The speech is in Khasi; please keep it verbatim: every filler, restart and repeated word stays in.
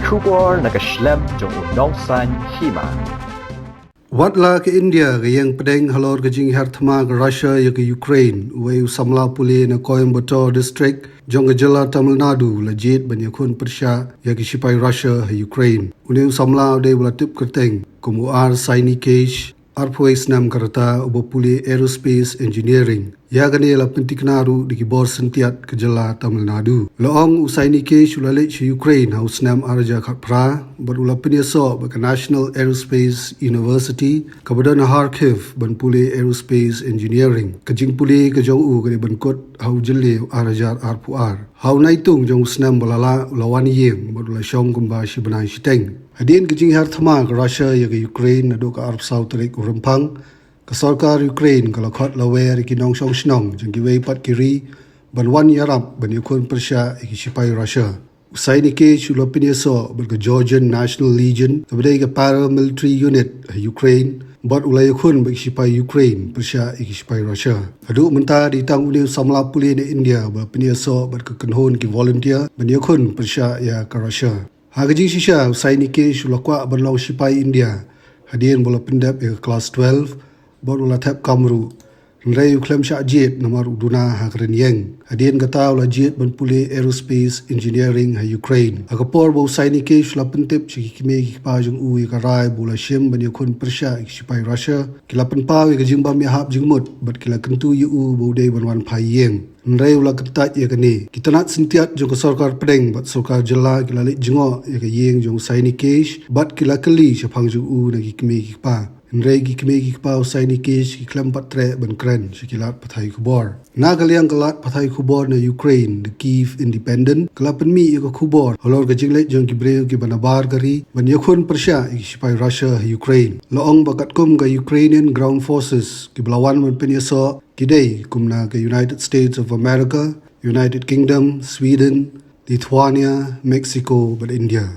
Khubor na ka shlem jong u nongsan hima. Wat la ka India ka ïeng pdeng halor ka jinghiar thma ka Russia ïa ka Ukraine, uwei u samla pule na Coimbatore district jong ka jylla Tamil Nadu la jied ban ïakhun pyrshah ïa ki shipai Russia ha Ukraine. Une u samla u dei ba la tip kyrteng kum u R Sainikesh, arphew snem ka rta, uba pule aerospace engineering. Ïa kane la pyntikna ruh da ki bor syntiat ka jylla Tamil Nadu. La ong u Sainikesh u la leit sha Ukraine ha u snem ar hajar khatphra bad u la pynïasoh bad ka National Aerospace University kaba don ha Kharkiv ban pule aerospace engineering. Ka jingpule ka jong u ka dei ban kut ha u Jylliew ar hajar arphew ar. Ha u Naitung jong u snem ba la lah u la wan ïing bad u la shong kumba shi bnai shiteng. Hadien ka jinghiar thma ka Russia ïa ka Ukraine naduh ka arphew saw tarik u Rymphang, ka sorkar Ukraine ka la khot lawer ïa ki nongshong shnong jong kiwei pat ki ri ban wan ïarap ban ïakhun pyrshah ïa ki shipai Russia. U Sainikesh u la pynïasoh bad ka Georgian National Legion, kaba dei ka paramilitary unit ha Ukraine, bad u la ïakhun bad ki shipai Ukraine pyrshah ïa ki shipai Russia. Haduh mynta dei tang une u samla pule na India ba la pynïasoh bad ka kynhun ki volunteer ban ïakhun pyrshah ïa ka Russia. Ha ka jingshisha u Sainikesh u la kwah ban long shipai India hadien ba u la pyndep ïa ka klas twelve bad u la thep kam ruh. Hynrei u khlem shah jied namar u duna ha ka rynïeng. Hadien kata u la jied ban pule aerospace engineering ha Ukraine. Ha ka por ba u Sainikesh u la pyntip sha ki kmie ki kpa jong u ïa ka rai ba u la shim ban ïakhun pyrshah ïa ki shipai Russia, ki la pynpaw ïa ka jingbym ïahap jingmut bad ki la kyntu ïa u ba u dei ban wan phai ïing. Hynrei u la kyntait ïa kane. Ki tnat syntiat jong ka sorkar pdeng bad sorkar jylla ki la leit jngoh ïa ka ïing jong u Sainikesh bad ki la kylli shaphang jong u na ki kmie ki kpa. Hynrei ki kmie ki kpa u Sainikesh ki khlem pat treh ban kren sha ki lad pathai khubor. Na ka liang ka lad pathai khubor na Ukraine, The Kyiv Independent, ka la pynmih ïa ka khubor halor ka jingleit jong ki briew kiba nabar ka ri ban ïakhun pyrshah ïa ki shipai Russia ha Ukraine. La ong ba katkum ka Ukrainian Ground Forces kiba la wan ban pynïasoh ki dei kum na ka United States of America, United Kingdom, Sweden, Lithuania, Mexico bad India.